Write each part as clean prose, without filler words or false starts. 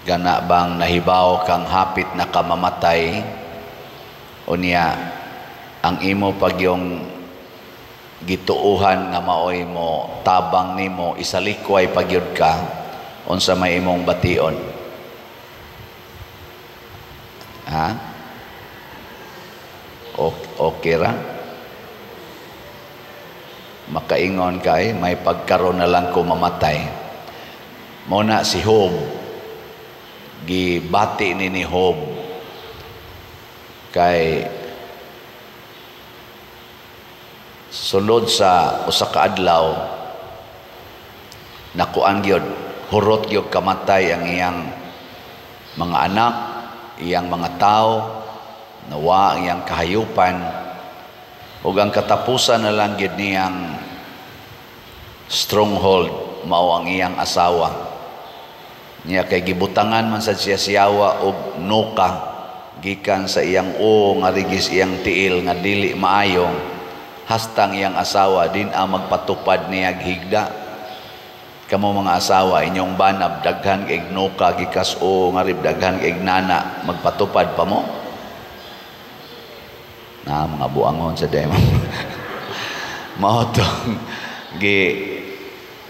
Gana bang nahibaw kang hapit na kamamatay, unya ang imo pagyong gituuhan nga maoy mo tabang nimo, isalikway pagyud ka, unsa may imong bation? Ha? Okay ra? Makaingon kay may pagkaron na lang ko mamatay. Mao na si Job, gibati ni Job kay sulod sa usa ka adlaw, nakuan gyud, hurot gyud kamatay ang iyang mga anak, iyang mga tao, nawa ang iyang kahayupan, ug ang katapusan na lang gyud niyang stronghold mao ang iyang asawa. Niya kay gibutangan man sad siya siyawa og nuka gikan sa iyang o nga rigis iyang tiil nga dili maayo, hastang iyang asawa din ang magpatupad niya higda. Kamo mga asawa, inyong banab daghan kay nuka gikas o nga rib, daghan kay nana, magpatupad pa mo? Na mga buangon sa demo. Mao tong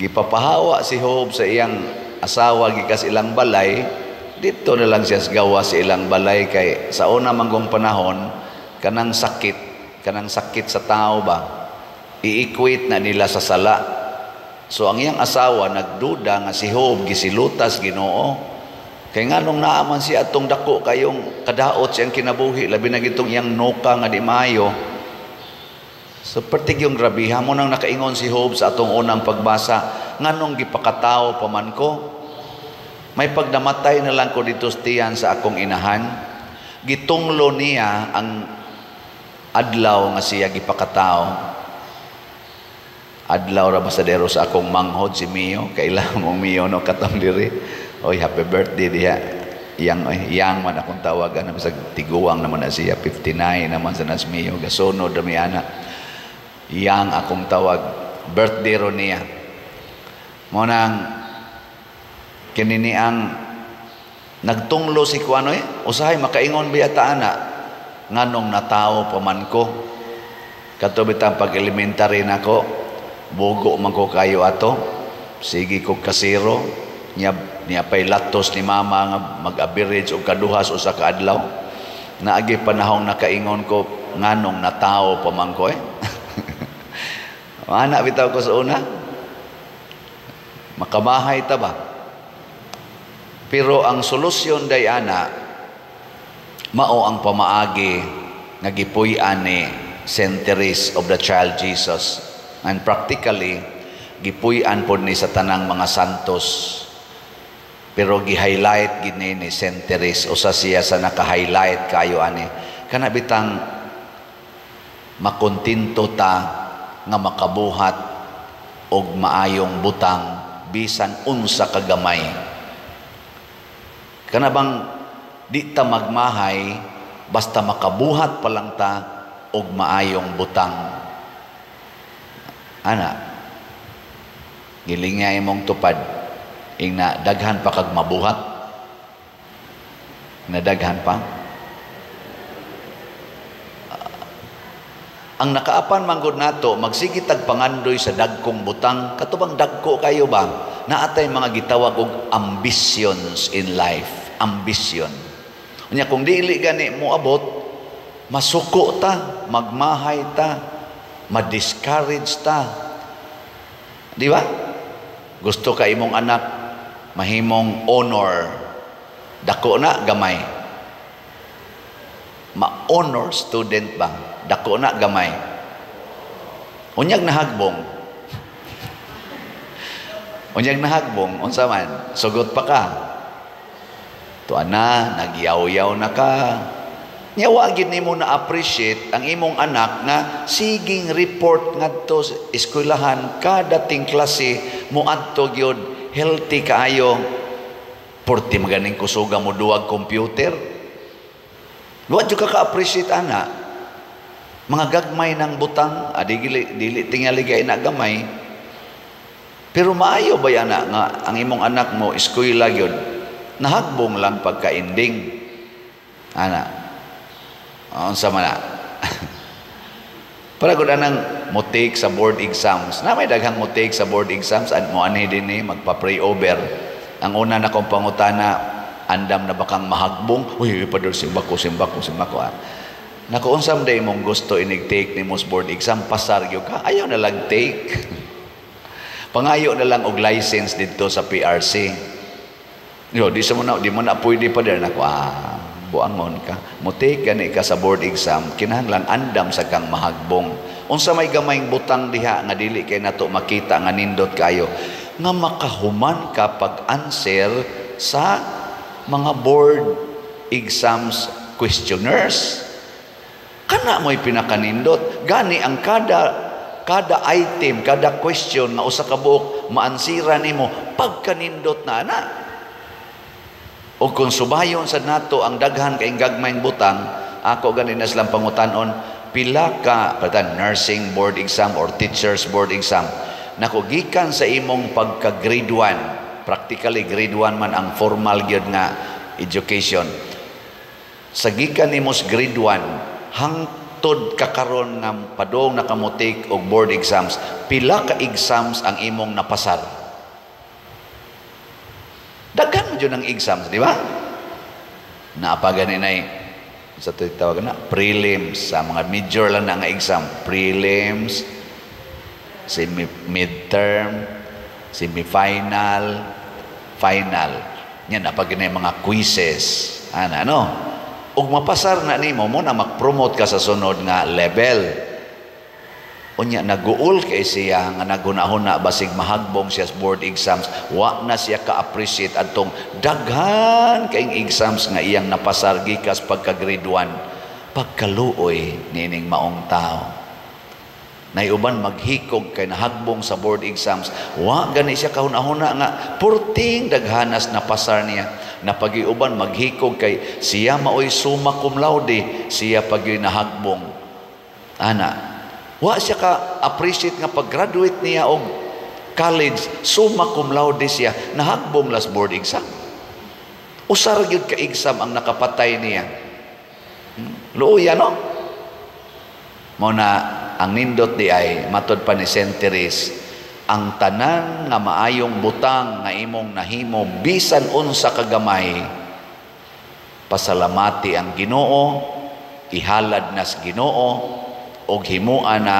gipapahawa si Job sa iyang asawa gikas ilang balay. Dito na lang siya gawa sa ilang balay kay sa una manggong panahon kanang sakit sa tao ba, i-equate na nila sa sala. So ang iyang asawa nagduda nga si Job gisilutas Ginoo, kay nganong naa man siya atong dako kayong kadaot siyang kinabuhi, labi na gitong iyang nuka nga di maayo. So pertig yung grabiha mo nang nakaingon si Job sa atong unang pagbasa, nganong gipakatao pa man ko? May pagnamatay na lang ko dito tiyan sa akong inahan. Gitunglo niya ang adlaw nga siya gipakatao. Adlaw ra basadero sa akong manghod si Mio. Kaila mong Mio no katong diri. Oy, happy birthday diha. Yang oy, yang man akong tawagan, bisag tiguang naman na siya, 59 naman sa nas Mio, gasunod ra mi ana. Yang akong tawag, birthday ro niya. Mo nang kinini ang nagtunglo si Kuano eh, usahay makaingon biya ta ana, nganong natao pa man ko? Kato bitang pag elementary nako, bugo man ko kayo ato, sige ko kasiro, niya niya pay latos ni mama nga mag-average og kaduhas usa ka adlaw. Naagi panahong nakaingon ko, nganong natao pa man ko eh? Ana bitaw ko sa una. Makamahay ta ba? Pero ang solusyon day ana mao ang pamaagi nga gipuy-an ni Saint Therese of the Child Jesus, and practically gipuy-an pod ni sa tanang mga santos, pero gi-highlight gini ni Saint Therese. Usa siya sa naka-highlight kayo ani, kana bitang makontento ta nga makabuhat og maayong butang bisan unsa kagamay. Kana bang di ta magmahay basta makabuhat pa lang ta og maayong butang. Ana, gilinga imong tupad, ingna daghan pa kag mabuhat. Na daghan pa. Ang nakaapan manggod nato, magsige tag pangandoy sa dagkong butang. Kato bang dagko kayo ba? Naatay mga gitawag og ambitions in life. Ambition. Unya kung dili gani mo abot, masuko ta, magmahay ta, ma-discourage ta. Di ba? Gusto ka imong anak mahimong honor. Dako na gamay. Ma-honor student ba? Dako na gamay. Unyag nahagbong. Unyag nahagbong, unsa man? Sugot pa ka. Tuan na, nagyaw-yaw na ka. Nya wa gid nimo na appreciate ang imong anak nga siging report ngadto sa eskwelahan kada ting klase, moadto gyud, healthy kaayo. Porti maganing kusuga mo duwag computer. Wa jud ka ka-appreciate ana. Mga gagmay ng butang, adi dili, dili tingali kay na gamay. Pero maayo ba yan nga ang imong anak mo eskwela gyud? Nahagbong lang pagka-ending. Ana. Unsa man na? Para gud anang mo-take sa board exams. Na may daghang mo-take sa board exams at mo anhi din ni magpa-pray over. Ang una na kong pangutana, "Andam na ba kang mahagbong?" "Uy, pader, simbako, simbako, simbako." Ah. Nako, unsa man imong gusto inig take nimo sa board exam, pasar gyud ka. Ayaw na lang take. Pangayo na lang og license dito sa PRC. Yo, di mo na pwede pa din. Nako, ah, buangon ka. Mo take gani ka sa board exam, kinahanglan andam sa kang mahagbong. Unsa may gamayng butang diha nga dili kay nato makita nga nindot kayo nga makahuman ka pag-answer sa mga board exams questionnaires? Kana mo'y pinakanindot. Gani ang kada kada item, kada question nga usa ka buok maansira nimo pagkanindot na ana. O kung subayon sa nato ang daghan kay gagmayng butang, ako gani na silang pangutanon, pila ka patan nursing board exam or teachers board exam. Nako, gikan sa imong pagka grade 1, practically grade 1 man ang formal gyud nga education. Sa gikan nimo sa grade 1 hangtod kakaron nga padong naka mo-take og board exams, pila ka exams ang imong napasar? Daghan mo dyan ang exams, di ba? Naa pa gani nay sa tawag na prelims, sa mga major lang na nga exam, prelims, semi, midterm, semifinal, final. Nya naa pa gani mga quizzes. Ana, ano? Ug mapasar na nimo mo na mag-promote ka sa sunod nga level. Unya naguol kay siya nga naghuna-huna basig mahagbong siya sa board exams, wa na siya ka-appreciate adtong daghan kaing exams nga iyang napasar gikas pagka grade 1. Pagkaluoy nining maong tao. Nay uban maghikog kay nahagbong sa board exams, wa gani siya kahuna-huna nga purting daghanas napasar niya. Napagiuban maghikog kay siya maoy summa cum laude, siya pagyoy nahagbong. Ana, wa siya ka appreciate nga pag-graduate niya og college, summa cum laude siya, nahagbong last board exam. Usa ra gyud ka exam ang nakapatay niya. Luoya, no? Mo na ang nindot di ay matod pa ni Saint Therese, ang tanan nga maayong butang nga imong nahimo, bisan unsa kagamay, pasalamati ang Ginoo, ihalad nas Ginoo og himua na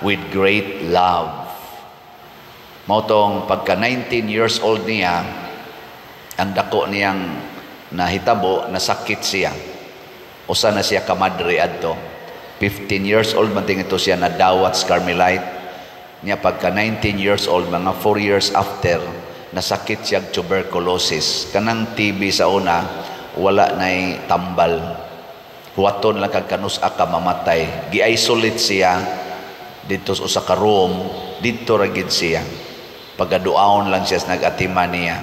with great love. Mao tong pagka 19 years old niya, ang dako niyang nahitabo, nasakit siya. Usa na siya kamadre adto. 15 years old man ito siya nadawat sa Carmelite. Niya pagka 19 years old, mga 4 years after, nasakit siya tuberculosis. Kanang TB sa una, wala na'y tambal. Huwaton lang kag kanus-a ka mamatay. Gi-isolate siya dito sa usa ka room, dito ra gid siya. Pagaduaon lang siya sa nag-atiman niya.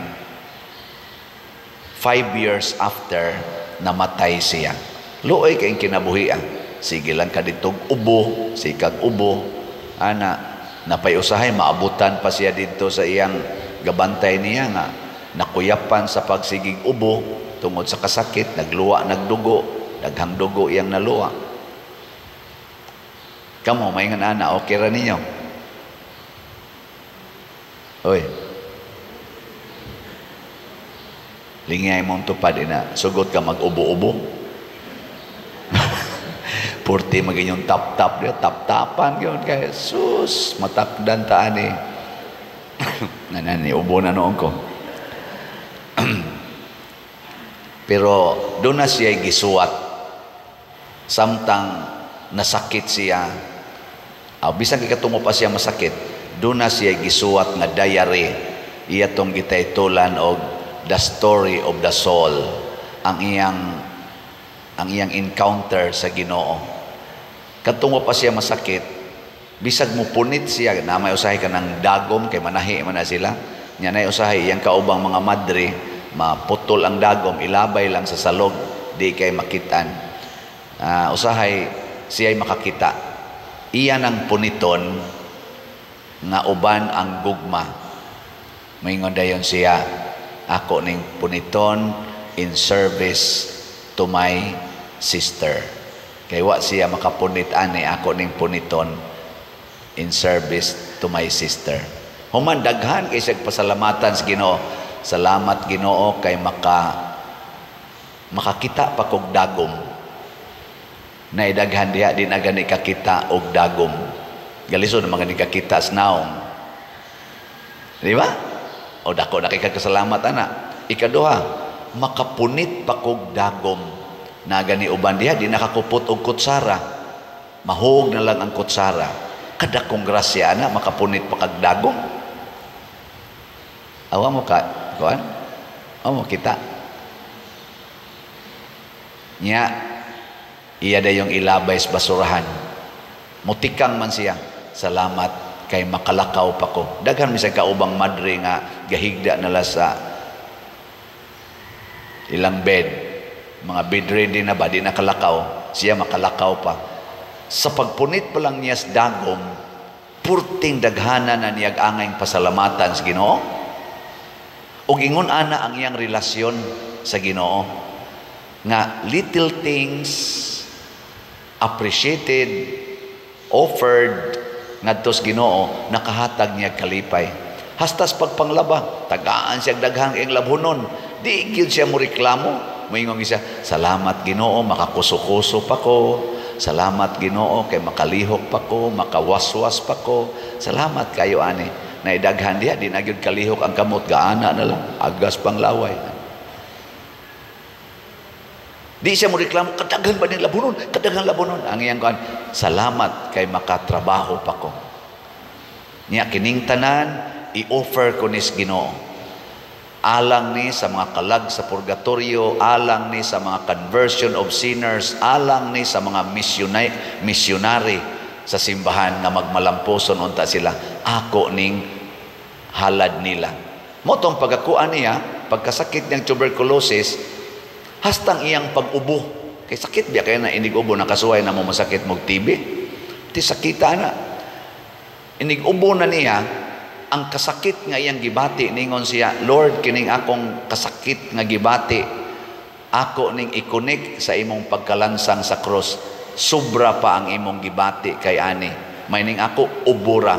5 years after, namatay siya. Luoy kay kinabuhi ah. Sige lang ka ditog ubo, sikag ubo. Ana, napay usahay maabutan pa siya dito sa iyang gabantay niya nga nakuyapan sa pagsigig ubo tungod sa kasakit, nagluwa, nagdugo, daghang dugo iyang naluwa. Kamo, may nga ana, okay ra ninyo? Oy. Lingay mong tupad ina, sugot ka mag-ubo-ubo. Purti maging tap-tap niya, tap-tapan yun kay sus, matakdan ta ani. Nanani, ubo na noon ko. Pero doon na siya gisuwat. Samtang nasakit siya, bisan kay katungo pa siya masakit, doon na siya gisuwat nga diary. Iya tong gitaytulan og The Story of the Soul, ang iyang encounter sa Ginoo. Katungo pa siya masakit, bisag mo punit siya, na may usahay ka ng dagom kay manahi man na sila. Nya nay usahay iyang kaubang mga madre, maputol ang dagom, ilabay lang sa salog, di kay makitan. Usahay siya'y makakita. Iyan ang puniton nga uban ang gugma. Maingon dayon siya, Ako ning puniton in service to my sister. Kay wa siya makapunit ani, ako ning puniton in service to my sister. Human, daghan kay siya pasalamatan sa Ginoo. Salamat, Ginoo, kay makakita pa kog dagom. Naidaghan diha di na gani kakita og dagom. Galisod na mga kakita sa naong. Di ba? O dako na kay kasalamat ana. Ikaduha, makapunit pa kog dagom. Na gani uban diha di nakakupot og kutsara. Mahog na lang ang kutsara. Kadakong grasya ana, makapunit pa kag dagom. Awa mo ka, kuan? Awa mo kita. Nya, iya dayong ilabay sa basurahan. Mutikang man siya. Salamat kay makalakaw pa ko. Daghan mi sa kaubang madre nga gahigda nala sa ilang bed. Mga bedridden na ba, di nakalakaw. Siya makalakaw pa. Sa pagpunit pa lang niya sa dagom, purting daghana na niyag angay pasalamatan sa Ginoo. Ug ingon ana ang iyang relasyon sa Ginoo nga little things appreciated, offered ngadto sa Ginoo, nakahatag niya kalipay. Hastas pagpanglaba, tagaan siya daghang iyang labhonon. Di gyud siya mo reklamo. Moingon siya, "Salamat, Ginoo, makakuso-kuso pa ko. Salamat, Ginoo, kay makalihok pa ko, makawaswas pa ko. Salamat kayo ani." Naidaghan diha di na gyud kalihok ang kamot, gaana na lang, agas pang laway. Di siya mo reklamo, "Kadaghan ba ning labunon? Kadaghan labunon." Ang iyang kuan, "Salamat kay makatrabaho pa ko. Niya kining tanan i-offer ko nis Ginoo. Alang ni sa mga kalag sa purgatorio, alang ni sa mga conversion of sinners, alang ni sa mga missionary sa simbahan nga magmalampuson unta sila. Ako ning halad nila." Motong pagkakuan niya, pagkasakit niyang tuberculosis, hastang iyang pag-ubo. Kay sakit biya kaya na inig-ubo, nakasuway na mo masakit mog TB. Ti sakita na. Inig-ubo na niya, ang kasakit nga iyang gibati, ningon siya, "Lord, kining akong kasakit nga gibati, ako ning i-connect sa imong pagkalansang sa cross. Sobra pa ang imong gibati kay ani. Mayning ako, ubura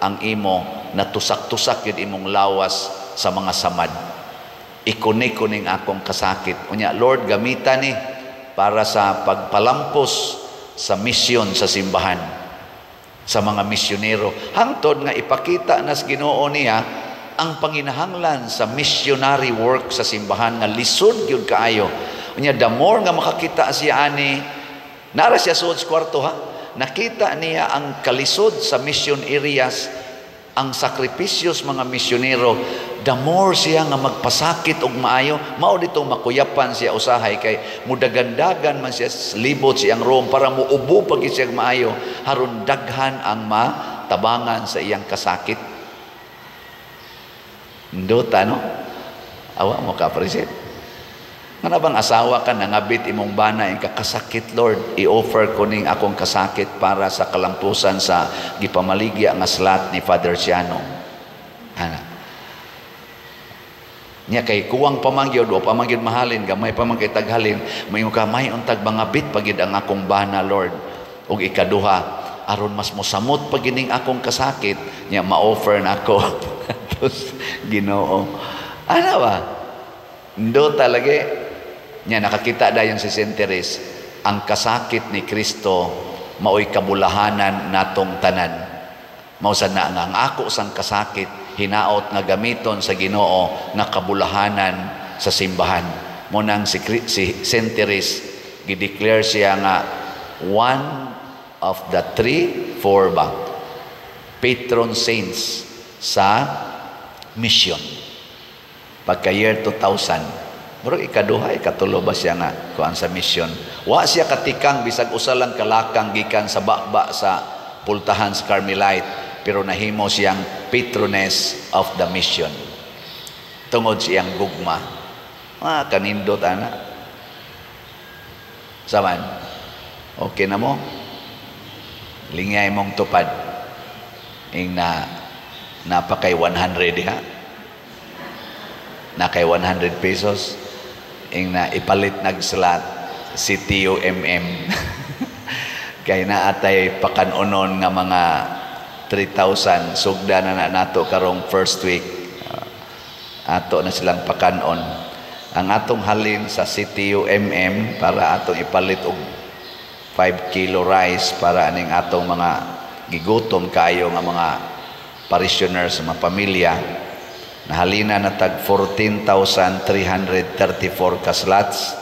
ang imo, natusak-tusak yun imong lawas sa mga samad. I-connect ko ning akong kasakit. Unya, Lord, gamita ni para sa pagpalampos sa misyon sa simbahan, sa mga misyonero." Hangtod nga ipakita nas Ginoo niya ang panginahanglan sa missionary work sa simbahan nga lisod gyud kaayo. Unya, the more nga makakita siya ani, nara siya suod sa kwarto ha, nakita niya ang kalisod sa mission areas, ang sakripisyo sa mga misyonero, the more siya nga magpasakit og maayo. Mao ditong makuyapan siya usahay kay mudagandagan man siya libot siyang room para muubo pag siya maayo, haron daghan ang matabangan sa iyang kasakit. Ndota, no? Awa mo ka appreciate. Nga bang asawa ka, nangabit imong bana, ing kakasakit, "Lord, i-offer ko ning akong kasakit para sa kalampusan sa gipamaligya nga slot ni Father Ciano." Ana. Nya kay kuwang pamangyod, wa pamangyod mahalin, gamay pa man kay taghalin, moingon ka, "May untag mangabit pagid ang akong bana, Lord. Ug ikaduha, aron mas mosamot pag ining akong kasakit, nya ma-offer na ako." Tapos, Ginoo. Ano ba? Ndo talaga. Nya nakakita dayon si Saint Therese, ang kasakit ni Kristo maoy kabulahanan natong tanan. Mao sa na nga ang ako sang kasakit hinaot nga gamiton sa Ginoo nga kabulahanan sa simbahan. Mo nang si Saint Therese gideclare siya nga one of the three, four ba patron saints sa mission. Pagka year 2000, murag ikaduha, ikatulo ba siya nga kuan sa mission. Wa siya katikang bisag usa lang kalakang gikan sa baba sa pultahan sa Carmelite, pero nahimo siyang patroness of the mission tungod siyang gugma. Ah, kanindot ana. Saman, okay na mo? Lingay mong tupad. Ing na napakay 100 diha. Na kay 100 pesos ing na ipalit nag slot CTUMM kay naatay pakanunon nga mga 3,000 sugda na na nato karong first week. Ato na silang pakanon. Ang atong halin sa CTUMM para atong ipalit og 5 kilo rice para aning atong mga gigutom kayo nga mga parishioners, mga pamilya, nahalina na tag 14,334 ka slots,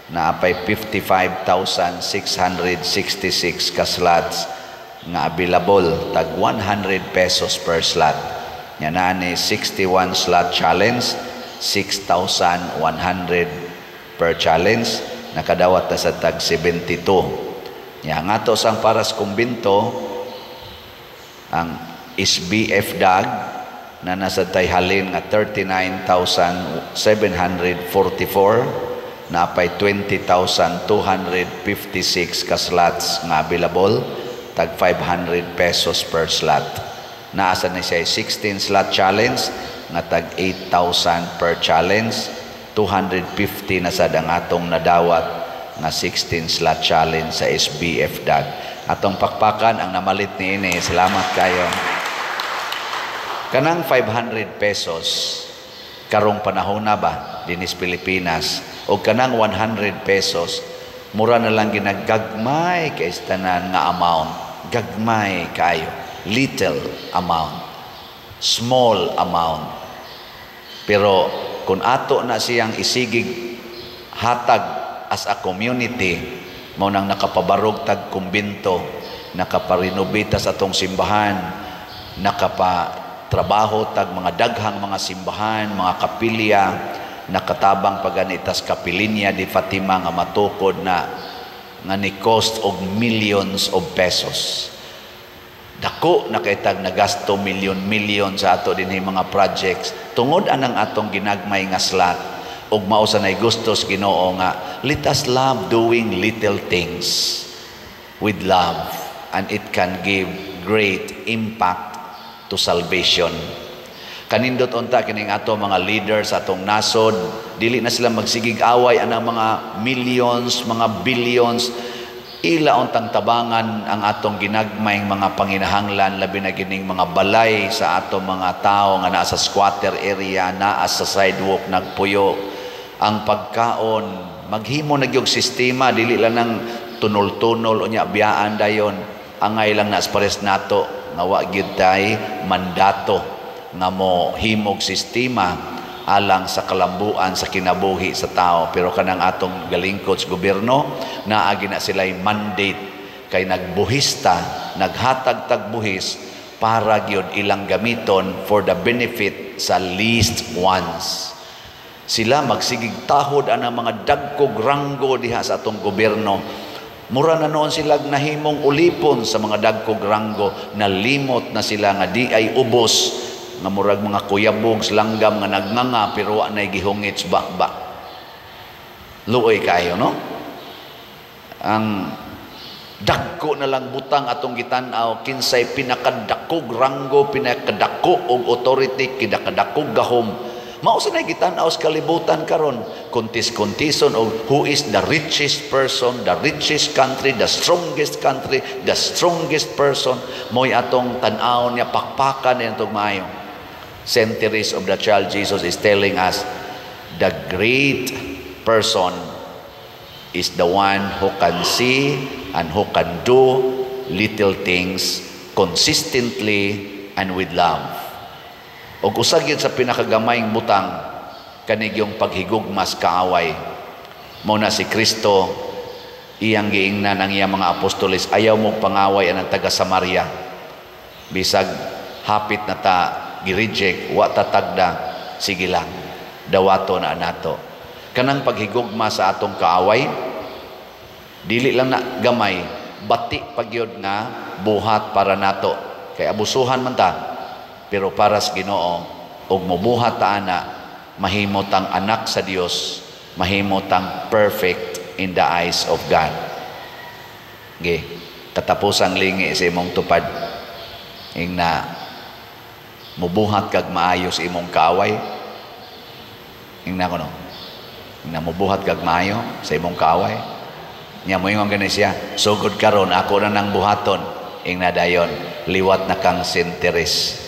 na apay 55,666 ka slots nga available, tag 100 pesos per slot. Nya naa ni 61 slot challenge, 6,100 per challenge, nakadawat na sa tag 72. Nya ang ato sang para sa kumbinto, ang SBF DAG, na nasa tay halin nga 39,744, na apay 20,256 ka slots nga available, tag 500 pesos per slot. Naasa ni siya 16 slot challenge nga tag 8,000 per challenge, 250 na sad ang atong nadawat nga 16 slot challenge sa SBF DAG. Atong pakpakan ang namalit niini. Salamat kayo. Kanang 500 pesos karong panahon na ba dinis Pilipinas o kanang 100 pesos, mura na lang ginagagmay kay tanan nga amount, gagmay kayo, little amount, small amount. Pero kung ato na siyang isigig hatag as a community, mao nang nakapabarog tag kumbinto, nakaparenovate sa atong simbahan, nakapa trabaho tag mga daghang mga simbahan, mga kapilya, nakatabang paganitas kapilinya di Fatima nga matukod na nga ni cost og millions of pesos. Dako na kay tag nagasto, milyon-milyon sa ato dinhi mga projects tungod anang atong ginagmay nga slot. Ug mao sa nay gustos Ginoo nga let us love doing little things with love, and it can give great impact to salvation. Kanindot unta kining ato mga leaders atong nasod, dili na sila magsigig away anang mga millions, mga billions. Ila untang tabangan ang atong ginagmayng mga panginahanglan, labi na kining mga balay sa atong mga tao nga naa sa squatter area, naa sa sidewalk nagpuyo. Ang pagkaon, maghimo na gyud sistema, dili lang nang tunol-tunol unya biyaan dayon. Angay lang na pares nato nga wa gyud tay mandato nga mo himog sistema alang sa kalambuan sa kinabuhi sa tao. Pero kanang atong galingkod sa gobyerno, naagi na sila'y mandate kay nagbuhista, naghatag tagbuhis para gyud ilang gamiton for the benefit sa least ones. Sila magsigig tahod ang mga dagkog ranggo diha sa atong gobyerno. Mura na noon sila nahimong ulipon sa mga dagkog ranggo, nalimot na sila nga di ay ubos, nga murag mga kuyabog langgam nga nagnganga pero wa nay gihungit ba. Luoy kayo, no? Ang dagko na lang butang atong gitan-aw, kinsay pinakadakog ranggo, pinakadako og authority, pinakadakog gahom. Mao sa gitan-aw sa kalibutan karon, kontis-kontison og who is the richest person, the richest country, the strongest country, the strongest person, mo'y atong tan-aw niya, pakpakan niya itong maayo. Centuries of the child Jesus is telling us the great person is the one who can see and who can do little things consistently and with love. Og usag yun sa pinakagamayng butang kanigyong paghigugmas kaaway. Mao na si Kristo iyang giingnan ang iyang mga apostoles, ayaw mo pangaway ang taga Samaria. Bisag hapit na ta gi-reject, wa ta tagda, sige lang, dawato na nato. Kanang paghigugma sa atong kaaway, dili lang na gamay, bati pagyod nga buhat para nato. Kay abusuhan man ta, pero para sa Ginoo, ug mobuhat ta ana, mahimo tang anak sa Dios, mahimo tang perfect in the eyes of God. Ge, katapusang lingi sa imong tupad. Ing na mubuhat kag maayo sa imong kaaway. Ingna ko, no? Ingna mo buhat kag maayo sa imong kaaway. Nya moingon gani siya, "Sugod karon ako na nang buhaton." Ingna dayon, liwat na kang sinteres.